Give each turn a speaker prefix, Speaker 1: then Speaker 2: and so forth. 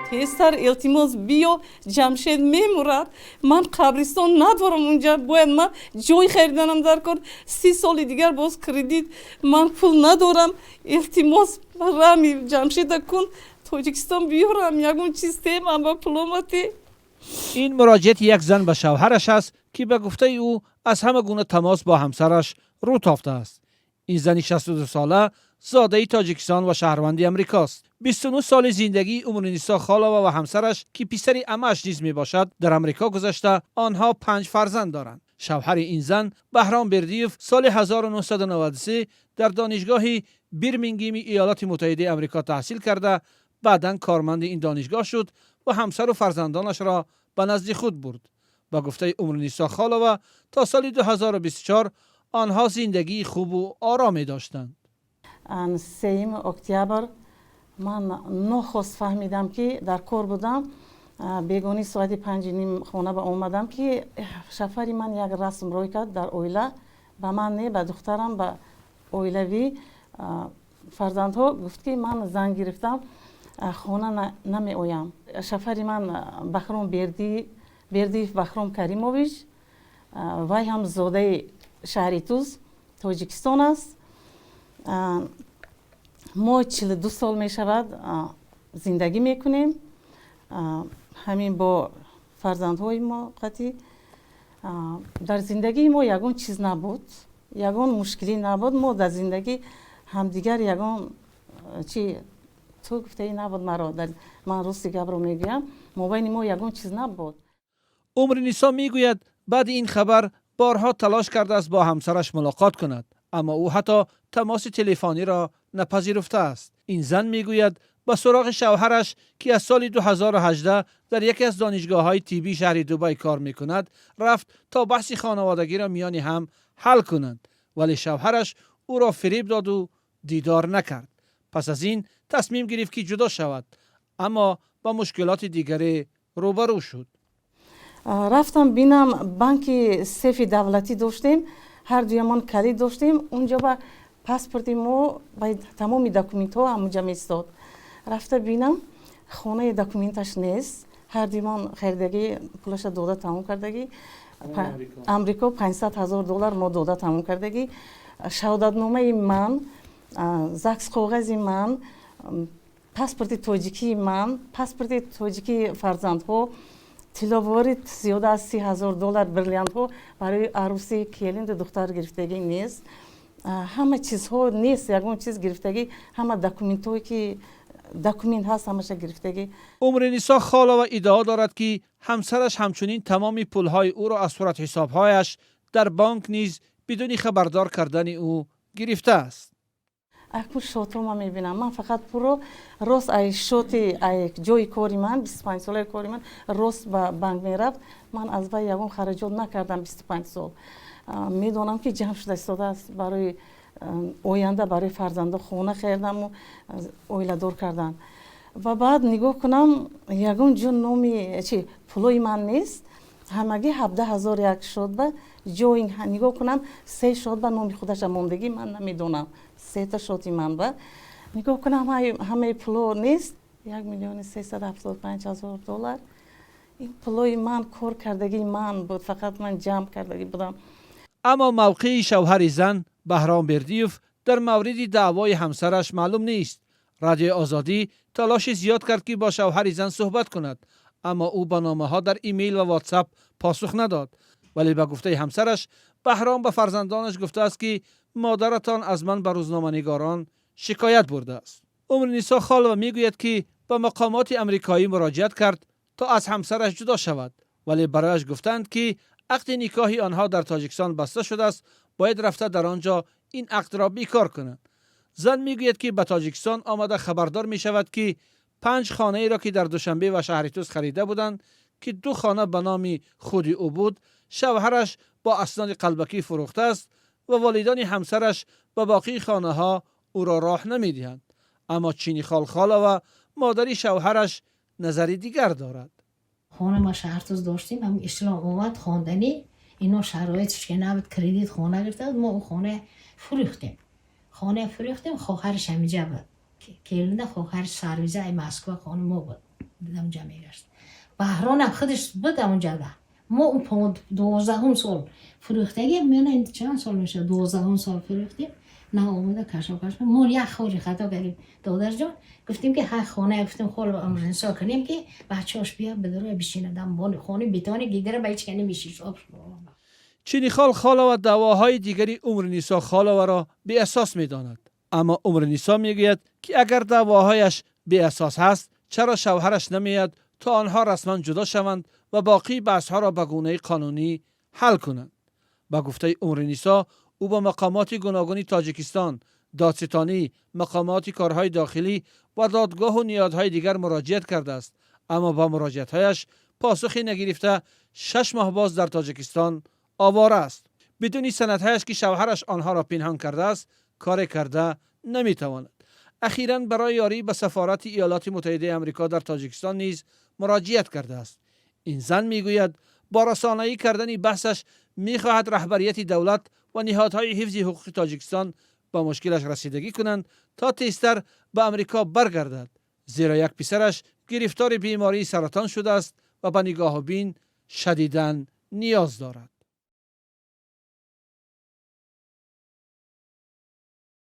Speaker 1: Тезтар, илтимос, биё. Ҷамшед мемурад, ман қабристон надорам унҷа. Бояд ман ҷой хариданам дар кор. 30 соли дигар боз кредит, ман пул надорам. Илтимос, раҳми Ҷамшеда кун, Тоҷикистон биёрам, ягон чиз темам ба пуломати.
Speaker 2: Ин муроҷиати як зан ба шавҳараш аст, ки ба гуфтаи ӯ аз ҳама гуна тамос бо ҳамсараш рӯ тофтааст. Ин зани 62сола зодаи Тоҷикистон ва шаҳрванди Амрикост. 29 соли зиндагии Умринисо Холова ва ҳамсараш, ки писари амааш низ мебошад, дар Амрико гузашта. Онҳо панҷ фарзанд доранд. Шавҳари ин зан, Баҳром Бердиев, соли 1993 дар Донишгоҳи Бирмингеми Иёлоти Муттаҳидаи Амрико таҳсил карда, баъдан корманди ин донишгоҳ шуд ва ҳамсару фарзандонашро ба назди худ бурд. Ба гуфтаи Умринисо Холова, то соли 2024 онҳо зиндагии хубу ороме доштанд.
Speaker 1: 3 октябр ман нохост фаҳмидам, ки дар кор будам. Бегоҳӣ соати 5:30 хона ба омадам, ки шавҳари ман як расм рой кард дар оила, ба ман не, ба духтарам, ба оилавӣ, фарзандҳо. Гуфт, ки ман зан гирифтам, хона намеоям. Шавҳари ман Баҳром Бердиев, Баҳром Каримович, вай ҳам зодаи шаҳри Туз, Тоҷикистон аст. Мо 42 сол мешавад зиндагӣ мекунем, ҳамин бо фарзандҳои мо қатӣ. Дар зиндагии мо ягон чиз набуд, ягон мушкилӣ набуд. Мо дар зиндагӣ ҳамдигар ягон чи ту гуфтаи набуд. Маро ман рости гапро мегӯям, мобайни мо ягон чиз набуд.
Speaker 2: Умринисо мегӯяд, баъди ин хабар борҳо талош кардааст бо ҳамсараш мулоқот кунад, аммо ӯ ҳатто тамоси телефониро напазируфтааст. Ин зан мегӯяд, ба суроғи шавҳараш, ки аз соли 2018 дар яке аз донишгоҳҳои тиббии шаҳри Дубай кор мекунад, рафт, то баҳси хонаводагиро миёни ҳам ҳал кунанд, вале шавҳараш ӯро фиреб доду дидор накард. Пас аз ин тасмим гирифт, ки ҷудо шавад, аммо ба мушкилоти дигаре рӯбарӯ шуд.
Speaker 1: Рафтам бинам, банки сейфи давлатӣ доштем, ҳар дуямон калид доштем. Унҷо ба паспорти мо ба тамоми документҳо ҳамунҷа местод. Рафта бинам, хонаи документаш нест. Ҳар дуямон харидагӣ, пулаша дода тамом кардагӣ. Амрико 500 000 доллар мо дода тамом кардагӣ. Шаҳодатномаи ман, ЗАГС коғази ман, паспорти тоҷикии ман, паспорти тоҷикии фарзандҳо, тилловори зиёда аз 30 000 доллар, бриллиантҳо барои арӯсӣ, келинду духтар гирифтагӣ нест. Ҳама чизҳо нест, ягон чиз гирифтагӣ. Ҳама документҳое ки документ ҳаст, ҳамаша гирифтагӣ.
Speaker 2: Умринисо Холова иддао дорад, ки ҳамсараш ҳамчунин тамоми пулҳои ӯро аз суратҳисобҳояш дар бонк низ бидуни хабардор кардани ӯ гирифтааст.
Speaker 1: Акун счётҳо ман мебинам, ман фақат пулро рост ай счёти, ай ҷои кори ман, 25 солаи кори ман рост ба банк мерафт. Ман аз вай ягон хараҷот накардам 25 сол. Медонам, ки ҷамъ шуда истодааст барои оянда, барои фарзандо хона харидаму оиладор кардан. Ва баъд нигоҳ кунам, ягон ҷо номи чи пулои ман нест. Ҳамагӣ 17 000 як счёт ба ҷои нигоҳ кунам, се счёт ба номи худаша мондагӣ. Ман намедонам, сета счёти ман ба нигоҳ кунам, ҳамаи пуло нест. 1 375 000 доллар ин пулои ман, кор кардагии ман буд, фақат ман ҷамъ кардагӣ будам.
Speaker 2: Аммо мавқеи шавҳари зан, Баҳром Бердиев, дар мавриди даъвои ҳамсараш маълум нест. Радиои Озодӣ талоши зиёд кард, ки бо шавҳари зан суҳбат кунад, аммо ӯ ба номаҳо дар имейл ва Ватсап посух надод. Вале ба гуфтаи ҳамсараш, Баҳром ба фарзандонаш гуфтааст, ки модаратон аз ман ба рӯзноманигорон шикоят бурдааст. Умринисо Холова мегӯяд, ки ба мақомоти амрикоӣ муроҷиат кард, то аз ҳамсараш ҷудо шавад, вале барояш гуфтанд, ки ақди никоҳи онҳо дар Тоҷикистон баста шудааст, бояд рафта дар он ҷо ин ақдро бекор кунанд. Зан мегӯяд, ки ба Тоҷикистон омада хабардор мешавад, ки панҷ хонаеро, ки дар Душанбе ва шаҳри Туз харида буданд, ки ду хона ба номи худи ӯ буд, шавҳараш бо асноди қалбакӣ фурӯхтааст ва волидони ҳамсараш ба боқии хонаҳо ӯро роҳ намедиҳанд. Аммо Чинихол Холова, модари шавҳараш, назари дигар дорад.
Speaker 3: Хона ма Шаҳртуз доштем. Ҳам Ислом омад хонданӣ, ино шароитш ки набуд, кредит хона гирифта буд. Мо ӯ хона фурӯхтем, хона фурӯхтем. Хоҳараш ҳамиҷа буд, келинда хоҳараш Сарвиза ай Москва, хона мо буд. Онҷа мегашт. Баҳронам худаш буд онҷада. Мо 12-ум сол фурӯхтагӣ, мена чанд сол мешавад, 12-ум сол фурӯхтем. На омада кашокаш. Мо як хори хато кардем, додарҷон. Гуфтем, ки ҳай хона, гуфтем, хол Умринисо кунем, ки бачаош бия бидуроя бишинад. Хони бетони гидара ба ҳеч ка намешиш.
Speaker 2: Чинихол Холова даъвоҳои дигари Умринисо Холоваро беасос медонад, аммо Умринисо мегӯяд, ки агар даъвоҳояш беасос ҳаст, чаро шавҳараш намеяд, то онҳо расман ҷудо шаванд ва боқии баҳсҳоро ба гунаи қонунӣ ҳал кунанд. Ба гуфтаи Умринисо, ӯ ба мақомоти гуногуни Тоҷикистон, додситонӣ, мақомоти корҳои дохилӣ ва додгоҳу ниҳодҳои дигар муроҷиат кардааст, аммо ба муроҷиатҳояш посухе нагирифта, 6 моҳ боз дар Тоҷикистон овора аст. Бидуни санадҳояш, ки шавҳараш онҳоро пинҳон кардааст, коре карда наметавонад. Ахиран барои ёрӣ ба Сафорати Иёлоти Муттаҳидаи Амрико дар Тоҷикистон низ муроҷиат кардааст. Ин зан мегӯяд, бо расонаӣ кардани баҳсаш мехоҳад раҳбарияти давлат ва ниҳодҳои ҳифзи ҳуқуқи Тоҷикистон ба мушкилаш расидагӣ кунанд, то тезтар ба Амрико баргардад, зеро як писараш гирифтори бемории саратон шудааст ва ба нигоҳубин шадидан ниёз дорад.